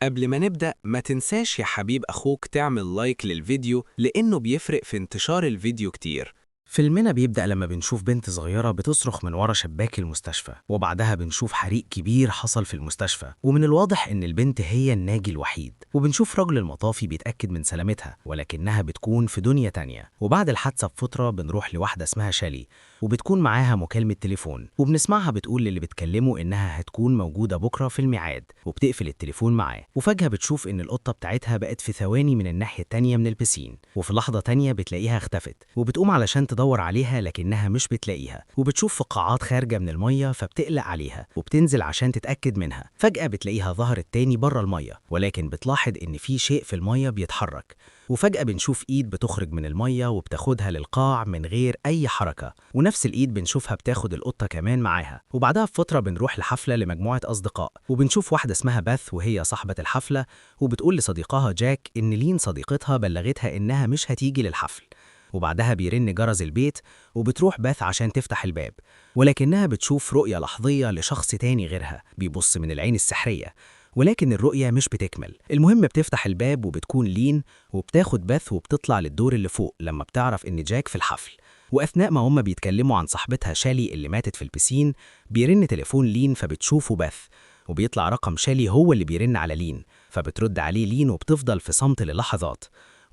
قبل ما نبدأ ما تنساش يا حبيب أخوك تعمل like للفيديو لأنه بيفرق في انتشار الفيديو كتير. فيلمنا بيبدأ لما بنشوف بنت صغيرة بتصرخ من ورا شباك المستشفى، وبعدها بنشوف حريق كبير حصل في المستشفى، ومن الواضح إن البنت هي الناجي الوحيد. وبنشوف رجل المطافي بيتأكد من سلامتها، ولكنها بتكون في دنيا تانية. وبعد الحادثة بفترة بنروح لواحدة اسمها شالي، وبتكون معاها مكالمة تليفون، وبنسمعها بتقول للي بتكلمه إنها هتكون موجودة بكرة في الميعاد، وبتقفل التليفون معاه. وفجأة بتشوف إن القطة بتاعتها بقت في ثواني من الناحية التانية من البسين، وفي لحظة تانية بتلاقيها اختفت، وبتقوم علشان تدور عليها لكنها مش بتلاقيها، وبتشوف فقاعات خارجة من المية فبتقلق عليها وبتنزل عشان تتأكد منها. فجأة بتلاقيها ظهرت تاني بره المية، ولكن بتلاحظ إن في شيء في المية بيتحرك. وفجأة بنشوف إيد بتخرج من المية وبتاخدها للقاع من غير أي حركة، ونفس الإيد بنشوفها بتاخد القطة كمان معاها. وبعدها بفترة بنروح لحفلة لمجموعة أصدقاء، وبنشوف واحدة اسمها باث وهي صاحبة الحفلة، وبتقول لصديقها جاك إن لين صديقتها بلغتها إنها مش هتيجي للحفل. وبعدها بيرن جرس البيت، وبتروح باث عشان تفتح الباب، ولكنها بتشوف رؤية لحظية لشخص تاني غيرها بيبص من العين السحرية، ولكن الرؤية مش بتكمل. المهم بتفتح الباب وبتكون لين، وبتاخد باث وبتطلع للدور اللي فوق لما بتعرف إن جاك في الحفل. وأثناء ما هما بيتكلموا عن صاحبتها شالي اللي ماتت في البسين، بيرن تليفون لين فبتشوفه باث، وبيطلع رقم شالي هو اللي بيرن على لين، فبترد عليه لين وبتفضل في صمت للحظات.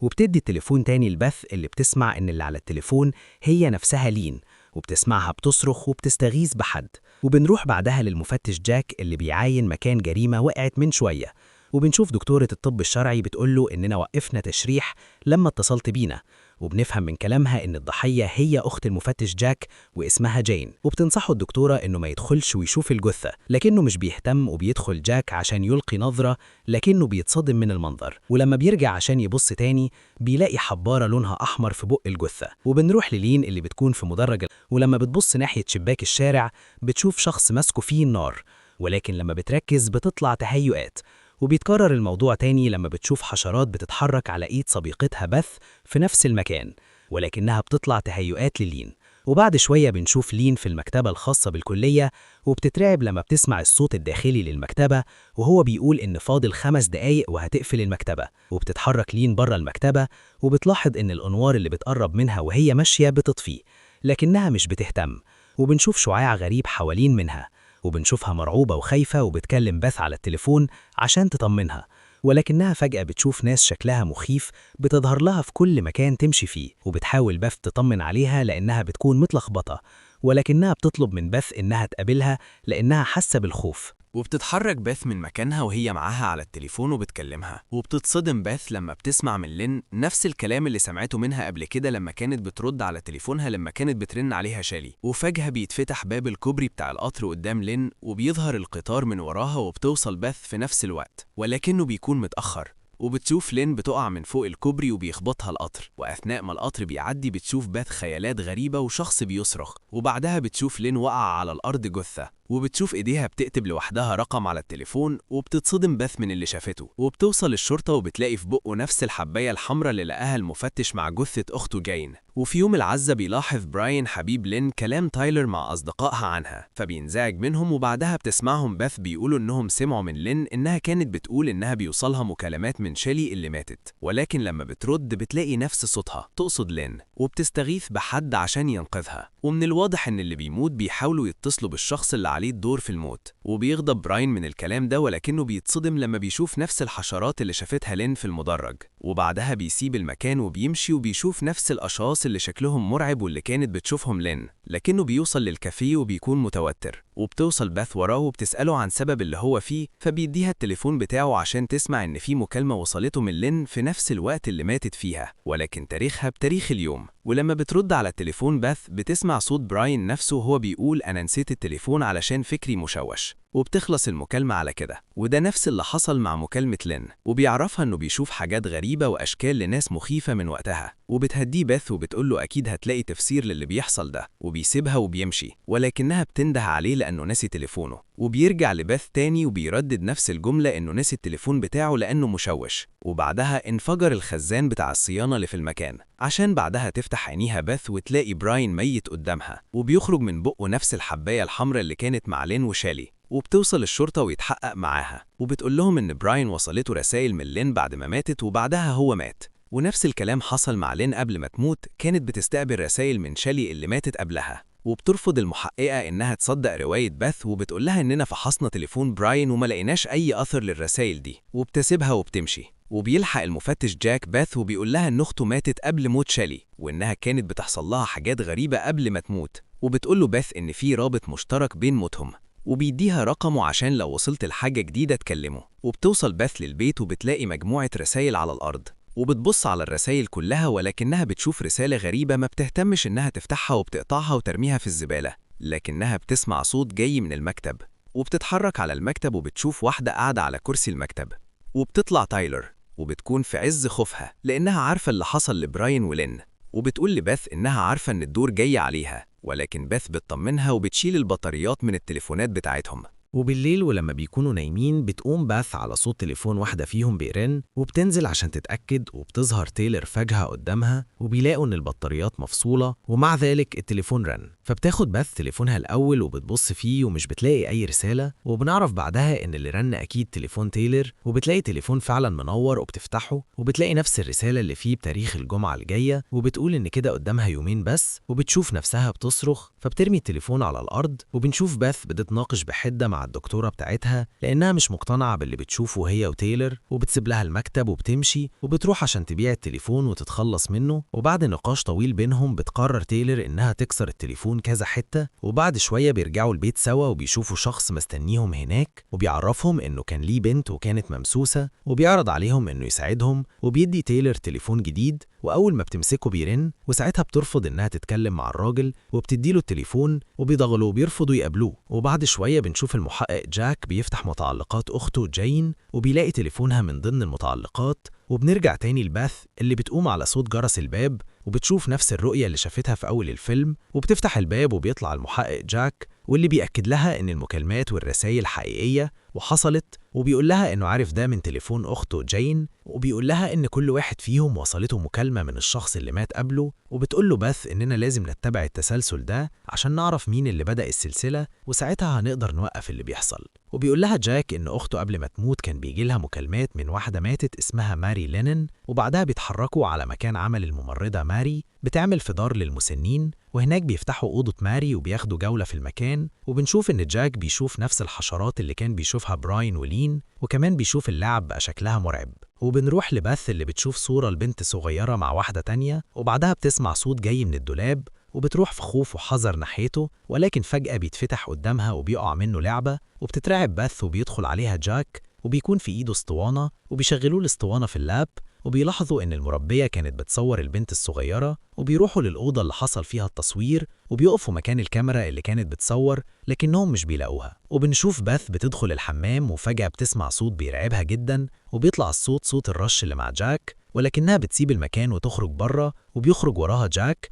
وبتدي التليفون تاني لبث اللي بتسمع إن اللي على التليفون هي نفسها لين، وبتسمعها بتصرخ وبتستغيث بحد. وبنروح بعدها للمفتش جاك اللي بيعاين مكان جريمة وقعت من شوية، وبنشوف دكتورة الطب الشرعي بتقوله إننا وقفنا تشريح لما اتصلت بينا، وبنفهم من كلامها إن الضحية هي أخت المفتش جاك واسمها جين. وبتنصحه الدكتورة إنه ما يدخلش ويشوف الجثة، لكنه مش بيهتم وبيدخل جاك عشان يلقي نظرة، لكنه بيتصدم من المنظر. ولما بيرجع عشان يبص تاني بيلاقي حبارة لونها أحمر في بق الجثة. وبنروح للين اللي بتكون في مدرج، ولما بتبص ناحية شباك الشارع بتشوف شخص ماسكه فيه النار، ولكن لما بتركز بتطلع تهيؤات. وبيتكرر الموضوع تاني لما بتشوف حشرات بتتحرك على إيد صديقتها بث في نفس المكان، ولكنها بتطلع تهيؤات للين. وبعد شوية بنشوف لين في المكتبة الخاصة بالكلية، وبتترعب لما بتسمع الصوت الداخلي للمكتبة وهو بيقول إن فاضل 5 دقايق وهتقفل المكتبة. وبتتحرك لين بره المكتبة، وبتلاحظ إن الأنوار اللي بتقرب منها وهي ماشية بتطفي، لكنها مش بتهتم. وبنشوف شعاع غريب حوالين منها، وبنشوفها مرعوبة وخايفة وبتكلم بث على التليفون عشان تطمنها، ولكنها فجأة بتشوف ناس شكلها مخيف بتظهر لها في كل مكان تمشي فيه. وبتحاول بث تطمن عليها لأنها بتكون متلخبطة، ولكنها بتطلب من بث إنها تقابلها لأنها حاسة بالخوف. وبتتحرك باث من مكانها وهي معاها على التليفون وبتكلمها، وبتتصدم باث لما بتسمع من لين نفس الكلام اللي سمعته منها قبل كده لما كانت بترد على تليفونها لما كانت بترن عليها شالي. وفجأة بيتفتح باب الكوبري بتاع القطر قدام لين، وبيظهر القطار من وراها، وبتوصل باث في نفس الوقت، ولكنه بيكون متأخر. وبتشوف لين بتقع من فوق الكوبري وبيخبطها القطر، وأثناء ما القطر بيعدي بتشوف باث خيالات غريبة وشخص بيصرخ، وبعدها بتشوف لين وقع على الأرض جثة، وبتشوف إيديها بتكتب لوحدها رقم على التليفون، وبتتصدم باث من اللي شافته. وبتوصل الشرطة وبتلاقي في بقه نفس الحباية الحمراء اللي لقاها المفتش مع جثة أخته جاين. وفي يوم العزة بيلاحظ براين حبيب لين كلام تايلر مع أصدقائها عنها، فبينزعج منهم. وبعدها بتسمعهم باث بيقولوا إنهم سمعوا من لين إنها كانت بتقول إنها بيوصلها مكالمات من شيلي اللي ماتت، ولكن لما بترد بتلاقي نفس صوتها تقصد لين، وبتستغيث بحد عشان ينقذها. ومن الواضح إن اللي بيموت بيحاولوا يتصلوا بالشخص اللي عليه الدور في الموت. وبيغضب براين من الكلام ده، ولكنه بيتصدم لما بيشوف نفس الحشرات اللي شافتها لين في المدرج. وبعدها بيسيب المكان وبيمشي، وبيشوف نفس الأشخاص اللي شكلهم مرعب واللي كانت بتشوفهم لين، لكنه بيوصل للكافيه وبيكون متوتر. وبتوصل باث وراه وبتسأله عن سبب اللي هو فيه، فبيديها التليفون بتاعه عشان تسمع إن في مكالمة وصلته من لين في نفس الوقت اللي ماتت فيها، ولكن تاريخها بتاريخ اليوم. ولما بترد على التليفون باث بتسمع صوت براين نفسه وهو بيقول أنا نسيت التليفون علشان فكري مشوش. وبتخلص المكالمة على كده. وده نفس اللي حصل مع مكالمة لين، وبيعرفها إنه بيشوف حاجات غريبة وأشكال لناس مخيفة من وقتها. وبتهديه باث وبتقوله أكيد هتلاقي تفسير للي بيحصل ده، وبيسيبها وبيمشي، ولكنها بتنده عليه لأنه نسي تليفونه. وبيرجع لباث تاني وبيردد نفس الجملة إنه نسي التليفون بتاعه لأنه مشوش. وبعدها انفجر الخزان بتاع الصيانة اللي في المكان، عشان بعدها تفتح عينيها باث وتلاقي براين ميت قدامها، وبيخرج من بقه نفس الحباية الحمراء اللي كانت مع لين وشالي. وبتوصل الشرطة ويتحقق معاها، وبتقول لهم إن براين وصلته رسائل من لين بعد ما ماتت وبعدها هو مات. ونفس الكلام حصل مع لين قبل ما تموت، كانت بتستقبل رسائل من شالي اللي ماتت قبلها. وبترفض المحققة إنها تصدق رواية باث، وبتقول لها إننا فحصنا تليفون براين وما لقيناش أي أثر للرسائل دي، وبتسيبها وبتمشي. وبيلحق المفتش جاك باث وبيقول لها إن أخته ماتت قبل موت شالي، وإنها كانت بتحصل لها حاجات غريبة قبل ما تموت. وبتقول له باث إن في رابط مشترك بين موتهم، وبيديها رقمه عشان لو وصلت لحاجة جديدة تكلمه. وبتوصل باث للبيت وبتلاقي مجموعة رسائل على الأرض، وبتبص على الرسائل كلها، ولكنها بتشوف رسالة غريبة ما بتهتمش إنها تفتحها وبتقطعها وترميها في الزبالة، لكنها بتسمع صوت جاي من المكتب. وبتتحرك على المكتب وبتشوف واحدة قاعدة على كرسي المكتب، وبتطلع تايلر، وبتكون في عز خوفها لأنها عارفة اللي حصل لبراين ولين. وبتقول لباث إنها عارفة إن الدور جاي عليها، ولكن باث بتطمنها وبتشيل البطاريات من التليفونات بتاعتهم. وبالليل ولما بيكونوا نايمين بتقوم باث على صوت تليفون واحدة فيهم بيرن، وبتنزل عشان تتأكد، وبتظهر تايلر فجأة قدامها، وبيلاقوا إن البطاريات مفصولة، ومع ذلك التليفون رن. فبتاخد باث تليفونها الأول وبتبص فيه ومش بتلاقي أي رسالة، وبنعرف بعدها إن اللي رن أكيد تليفون تايلر، وبتلاقي تليفون فعلا منور وبتفتحه، وبتلاقي نفس الرسالة اللي فيه بتاريخ الجمعة الجاية، وبتقول إن كده قدامها يومين بس، وبتشوف نفسها بتصرخ، فبترمي التليفون على الأرض. وبنشوف باث بتتناقش بحدة مع الدكتورة بتاعتها لأنها مش مقتنعة باللي بتشوفه هي وتايلر، وبتسيب لها المكتب وبتمشي، وبتروح عشان تبيع التليفون وتتخلص منه. وبعد نقاش طويل بينهم بتقرر تايلر إنها تكسر التليفون كذا حتة. وبعد شوية بيرجعوا البيت سوا وبيشوفوا شخص مستنيهم هناك، وبيعرفهم إنه كان ليه بنت وكانت ممسوسة، وبيعرض عليهم إنه يساعدهم، وبيدي تايلر تليفون جديد، وأول ما بتمسكه بيرن، وساعتها بترفض إنها تتكلم مع الراجل وبتديله التليفون، وبيضغلوا وبيرفضوا يقابلوه. وبعد شوية بنشوف المحقق جاك بيفتح متعلقات أخته جين، وبيلاقي تليفونها من ضمن المتعلقات. وبنرجع تاني لباث اللي بتقوم على صوت جرس الباب، وبتشوف نفس الرؤية اللي شافتها في أول الفيلم، وبتفتح الباب وبيطلع المحقق جاك، واللي بيأكد لها إن المكالمات والرسائل حقيقية وحصلت، وبيقول لها إنه عارف ده من تليفون أخته جين، وبيقول لها إن كل واحد فيهم وصلته مكالمة من الشخص اللي مات قبله. وبتقول له باث إننا لازم نتبع التسلسل ده عشان نعرف مين اللي بدأ السلسلة، وساعتها هنقدر نوقف اللي بيحصل. وبيقول لها جاك إن أخته قبل ما تموت كان بيجي لها مكالمات من واحدة ماتت اسمها ماري لينن، وبعدها بيتحركوا على مكان عمل الممرضة ماري بتعمل في دار للمسنين، وهناك بيفتحوا أوضة ماري وبياخدوا جولة في المكان. وبنشوف إن جاك بيشوف نفس الحشرات اللي كان بيشوفها براين ولين، وكمان بيشوف اللعب بقى شكلها مرعب. وبنروح لباث اللي بتشوف صورة لبنت صغيرة مع واحدة تانية، وبعدها بتسمع صوت جاي من الدولاب، وبتروح في خوف وحذر ناحيته، ولكن فجأة بيتفتح قدامها وبيقع منه لعبة، وبتترعب باث وبيدخل عليها جاك، وبيكون في إيده اسطوانة، وبيشغلوه الاسطوانة في اللاب، وبيلاحظوا إن المربية كانت بتصور البنت الصغيرة، وبيروحوا للأوضة اللي حصل فيها التصوير، وبيقفوا مكان الكاميرا اللي كانت بتصور، لكنهم مش بيلاقوها. وبنشوف باث بتدخل الحمام، وفجأة بتسمع صوت بيرعبها جدا، وبيطلع الصوت صوت الرش اللي مع جاك، ولكنها بتسيب المكان وتخرج بره، وبيخرج وراها جاك.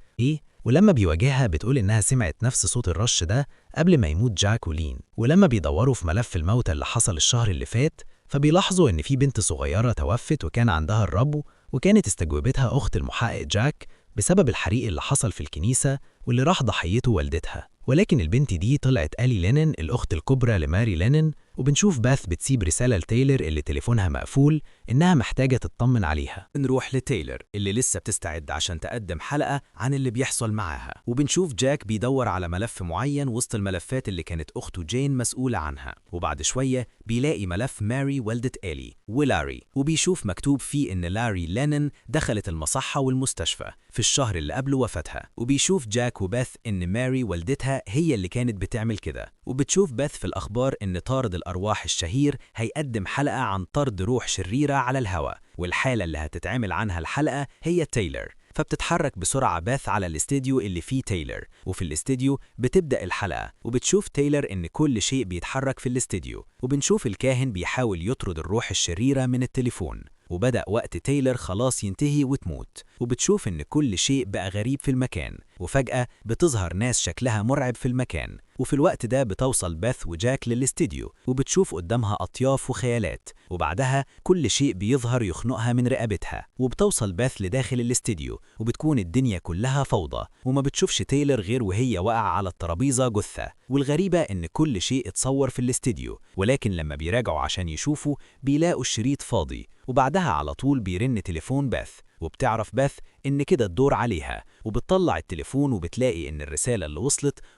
ولما بيواجهها بتقول إنها سمعت نفس صوت الرش ده قبل ما يموت جاك ولين. ولما بيدوروا في ملف الموتى اللي حصل الشهر اللي فات، فبيلاحظوا إن في بنت صغيرة توفت وكان عندها الربو، وكانت استجوبتها أخت المحقق جاك بسبب الحريق اللي حصل في الكنيسة واللي راح ضحيته والدتها. ولكن البنت دي طلعت آلي لينن الأخت الكبرى لماري لينن. وبنشوف باث بتسيب رسالة لتايلر اللي تليفونها مقفول إنها محتاجة تطمن عليها. نروح لتايلر اللي لسه بتستعد عشان تقدم حلقة عن اللي بيحصل معاها، وبنشوف جاك بيدور على ملف معين وسط الملفات اللي كانت أخته جين مسؤولة عنها. وبعد شوية بيلاقي ملف ماري والدة إلي ولاري، وبيشوف مكتوب فيه إن لاري لينن دخلت المصحة والمستشفى في الشهر اللي قبل وفاتها. وبيشوف جاك وباث إن ماري والدتها هي اللي كانت بتعمل كده. وبتشوف باث في الأخبار إن طارد الأرواح الشهير هيقدم حلقة عن طرد روح شريرة على الهواء، والحالة اللي هتتعمل عنها الحلقة هي تايلر. فبتتحرك بسرعة باث على الاستديو اللي فيه تايلر، وفي الاستديو بتبدأ الحلقة، وبتشوف تايلر إن كل شيء بيتحرك في الاستديو، وبنشوف الكاهن بيحاول يطرد الروح الشريرة من التليفون. وبدأ وقت تايلر خلاص ينتهي وتموت. وبتشوف إن كل شيء بقى غريب في المكان، وفجأة بتظهر ناس شكلها مرعب في المكان. وفي الوقت ده بتوصل بيث وجاك للاستديو، وبتشوف قدامها أطياف وخيالات، وبعدها كل شيء بيظهر يخنقها من رقبتها. وبتوصل بيث لداخل الاستديو، وبتكون الدنيا كلها فوضى، وما بتشوفش تايلر غير وهي واقعة على الترابيزة جثة. والغريبة إن كل شيء اتصور في الاستديو، ولكن لما بيراجعوا عشان يشوفوا بيلاقوا الشريط فاضي. وبعدها على طول بيرن تليفون بيث، وبتعرف بيث إن كده الدور عليها، وبتطلع التليفون وبتلاقي إن الرسالة اللي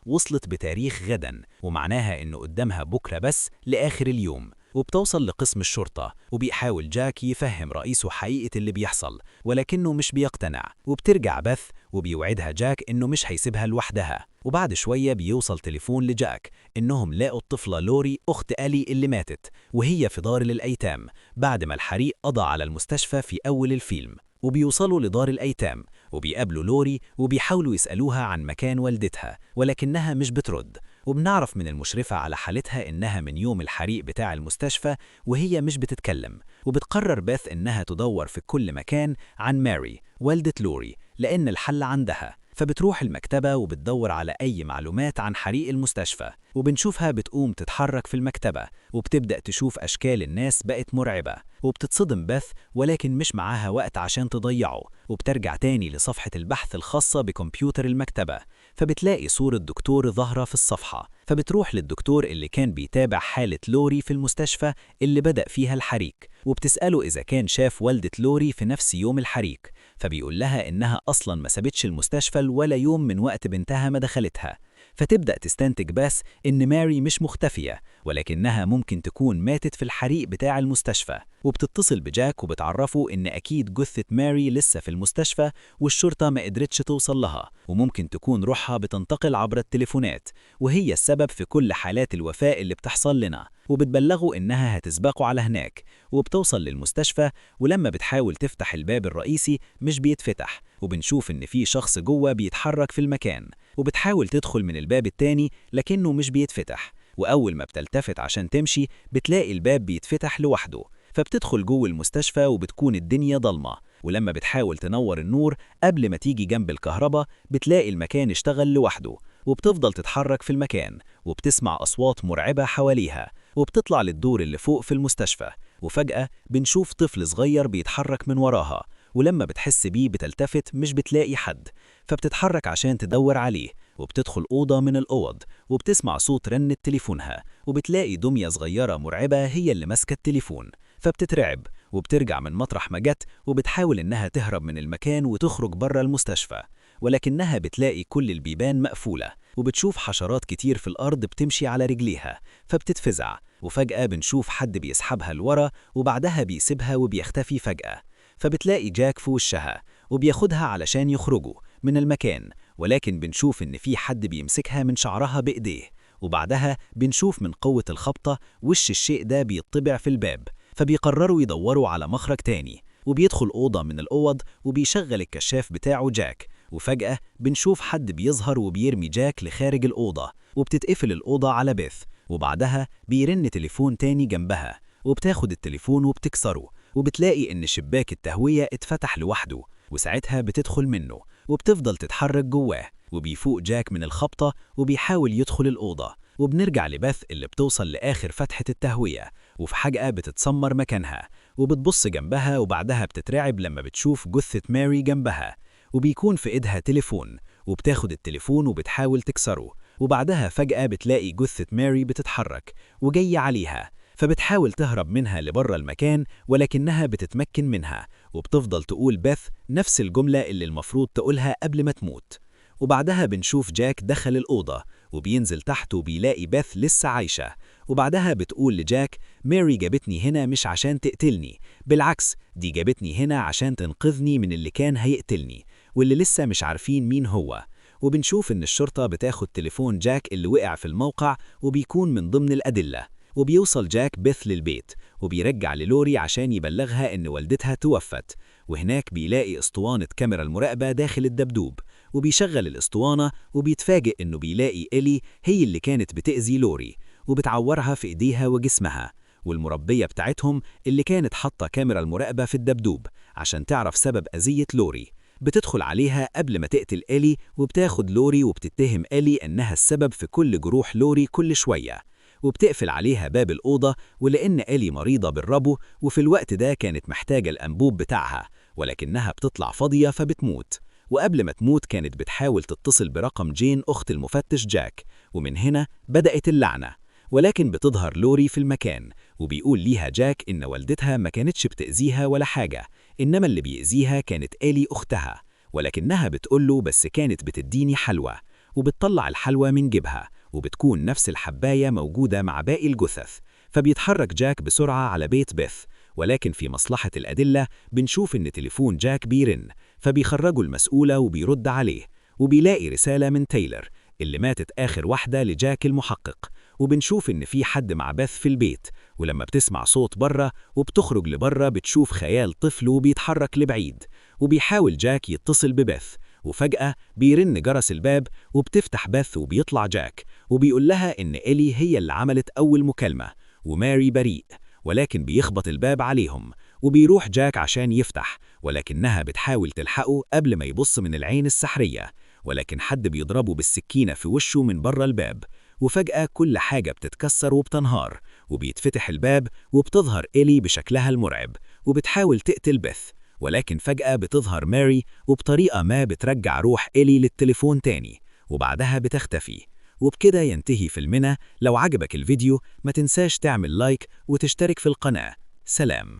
وصلت بتاريخ غدا، ومعناها إنه قدامها بكرة بس لآخر اليوم. وبتوصل لقسم الشرطة، وبيحاول جاك يفهم رئيسه حقيقة اللي بيحصل، ولكنه مش بيقتنع. وبترجع بث وبيوعدها جاك إنه مش هيسيبها لوحدها. وبعد شوية بيوصل تليفون لجاك إنهم لاقوا الطفلة لوري أخت ألي اللي ماتت، وهي في دار للأيتام بعد ما الحريق قضى على المستشفى في أول الفيلم. وبيوصلوا لدار الأيتام وبيقابلوا لوري وبيحاولوا يسألوها عن مكان والدتها، ولكنها مش بترد. وبنعرف من المشرفة على حالتها إنها من يوم الحريق بتاع المستشفى وهي مش بتتكلم. وبتقرر بيث إنها تدور في كل مكان عن ماري والدة لوري، لأن الحل عندها. فبتروح المكتبة وبتدور على أي معلومات عن حريق المستشفى، وبنشوفها بتقوم تتحرك في المكتبة، وبتبدأ تشوف أشكال الناس بقت مرعبة. وبتتصدم بث، ولكن مش معاها وقت عشان تضيعه، وبترجع تاني لصفحة البحث الخاصة بكمبيوتر المكتبة، فبتلاقي صورة دكتور ظاهرة في الصفحة. فبتروح للدكتور اللي كان بيتابع حالة لوري في المستشفى اللي بدأ فيها الحريق، وبتسأله إذا كان شاف والدة لوري في نفس يوم الحريق، فبيقول لها إنها أصلاً ما سابتش المستشفى ولا يوم من وقت بنتها ما دخلتها. فتبدأ تستنتج بس إن ماري مش مختفية، ولكنها ممكن تكون ماتت في الحريق بتاع المستشفى. وبتتصل بجاك وبتعرفه إن أكيد جثة ماري لسه في المستشفى والشرطة ما قدرتش توصل لها، وممكن تكون روحها بتنتقل عبر التليفونات، وهي السبب في كل حالات الوفاة اللي بتحصل لنا. وبتبلغه إنها هتسبقه على هناك. وبتوصل للمستشفى، ولما بتحاول تفتح الباب الرئيسي مش بيتفتح، وبنشوف إن في شخص جوه بيتحرك في المكان. وبتحاول تدخل من الباب التاني لكنه مش بيتفتح، وأول ما بتلتفت عشان تمشي بتلاقي الباب بيتفتح لوحده. فبتدخل جوه المستشفى وبتكون الدنيا ضلمة، ولما بتحاول تنور النور قبل ما تيجي جنب الكهرباء بتلاقي المكان اشتغل لوحده. وبتفضل تتحرك في المكان، وبتسمع أصوات مرعبة حواليها، وبتطلع للدور اللي فوق في المستشفى. وفجأة بنشوف طفل صغير بيتحرك من وراها، ولما بتحس بيه بتلتفت مش بتلاقي حد، فبتتحرك عشان تدور عليه. وبتدخل أوضة من الأوض، وبتسمع صوت رنة تليفونها، وبتلاقي دمية صغيرة مرعبة هي اللي ماسكة التليفون. فبتترعب وبترجع من مطرح ما جت، وبتحاول إنها تهرب من المكان وتخرج بره المستشفى، ولكنها بتلاقي كل البيبان مقفولة، وبتشوف حشرات كتير في الأرض بتمشي على رجليها، فبتتفزع. وفجأة بنشوف حد بيسحبها لورا، وبعدها بيسيبها وبيختفي فجأة. فبتلاقي جاك في وشها وبياخدها علشان يخرجوا من المكان، ولكن بنشوف إن في حد بيمسكها من شعرها بإيديه، وبعدها بنشوف من قوة الخبطة وش الشيء ده بيطبع في الباب. فبيقرروا يدوروا على مخرج تاني، وبيدخل أوضة من الأوض وبيشغل الكشاف بتاعه جاك. وفجأة بنشوف حد بيظهر وبيرمي جاك لخارج الأوضة، وبتتقفل الأوضة على بيث. وبعدها بيرن تليفون تاني جنبها، وبتاخد التليفون وبتكسره، وبتلاقي إن شباك التهوية اتفتح لوحده، وساعتها بتدخل منه وبتفضل تتحرك جواه. وبيفوق جاك من الخبطة وبيحاول يدخل الأوضة. وبنرجع لبث اللي بتوصل لآخر فتحة التهوية، وفجأة بتتسمر مكانها وبتبص جنبها، وبعدها بتترعب لما بتشوف جثة ماري جنبها، وبيكون في إيدها تليفون، وبتاخد التليفون وبتحاول تكسره. وبعدها فجأة بتلاقي جثة ماري بتتحرك وجاية عليها، فبتحاول تهرب منها لبره المكان، ولكنها بتتمكن منها، وبتفضل تقول بث نفس الجملة اللي المفروض تقولها قبل ما تموت. وبعدها بنشوف جاك دخل الأوضة وبينزل تحت وبيلاقي بث لسه عايشة. وبعدها بتقول لجاك ماري جابتني هنا مش عشان تقتلني، بالعكس دي جابتني هنا عشان تنقذني من اللي كان هيقتلني واللي لسه مش عارفين مين هو. وبنشوف إن الشرطة بتاخد تليفون جاك اللي وقع في الموقع وبيكون من ضمن الأدلة. وبيوصل جاك بث للبيت وبيرجع للوري عشان يبلغها إن والدتها توفت. وهناك بيلاقي اسطوانة كاميرا المراقبة داخل الدبدوب، وبيشغل الاسطوانة وبيتفاجئ إنه بيلاقي إلي هي اللي كانت بتأذي لوري وبتعورها في إيديها وجسمها. والمربية بتاعتهم اللي كانت حاطة كاميرا المراقبة في الدبدوب عشان تعرف سبب أذية لوري. بتدخل عليها قبل ما تقتل إلي وبتاخد لوري وبتتهم إلي إنها السبب في كل جروح لوري كل شوية، وبتقفل عليها باب الأوضة. ولأن إلي مريضة بالربو وفي الوقت ده كانت محتاجة الأنبوب بتاعها، ولكنها بتطلع فاضية فبتموت. وقبل ما تموت كانت بتحاول تتصل برقم جين أخت المفتش جاك، ومن هنا بدأت اللعنة. ولكن بتظهر لوري في المكان وبيقول ليها جاك إن والدتها ما كانتش بتأذيها ولا حاجة، إنما اللي بيأذيها كانت إلي أختها، ولكنها بتقوله بس كانت بتديني حلوى، وبتطلع الحلوى من جيبها وبتكون نفس الحباية موجودة مع باقي الجثث. فبيتحرك جاك بسرعة على بيت بيث، ولكن في مصلحة الأدلة بنشوف إن تليفون جاك بيرن، فبيخرجوا المسؤولة وبيرد عليه، وبيلاقي رسالة من تايلر اللي ماتت آخر واحدة لجاك المحقق. وبنشوف إن في حد مع بيث في البيت، ولما بتسمع صوت بره وبتخرج لبره بتشوف خيال طفل وبيتحرك لبعيد. وبيحاول جاك يتصل ببيث، وفجأة بيرن جرس الباب وبتفتح بيث وبيطلع جاك وبيقول لها إن إلي هي اللي عملت أول مكالمة وماري بريء، ولكن بيخبط الباب عليهم. وبيروح جاك عشان يفتح، ولكنها بتحاول تلحقه قبل ما يبص من العين السحرية، ولكن حد بيضربه بالسكينة في وشه من بره الباب. وفجأة كل حاجة بتتكسر وبتنهار، وبيتفتح الباب وبتظهر إلي بشكلها المرعب وبتحاول تقتل بيث، ولكن فجأة بتظهر ماري وبطريقة ما بترجع روح إلي للتليفون تاني، وبعدها بتختفي. وبكده ينتهي فيلمنا. لو عجبك الفيديو ما تنساش تعمل لايك وتشترك في القناة. سلام.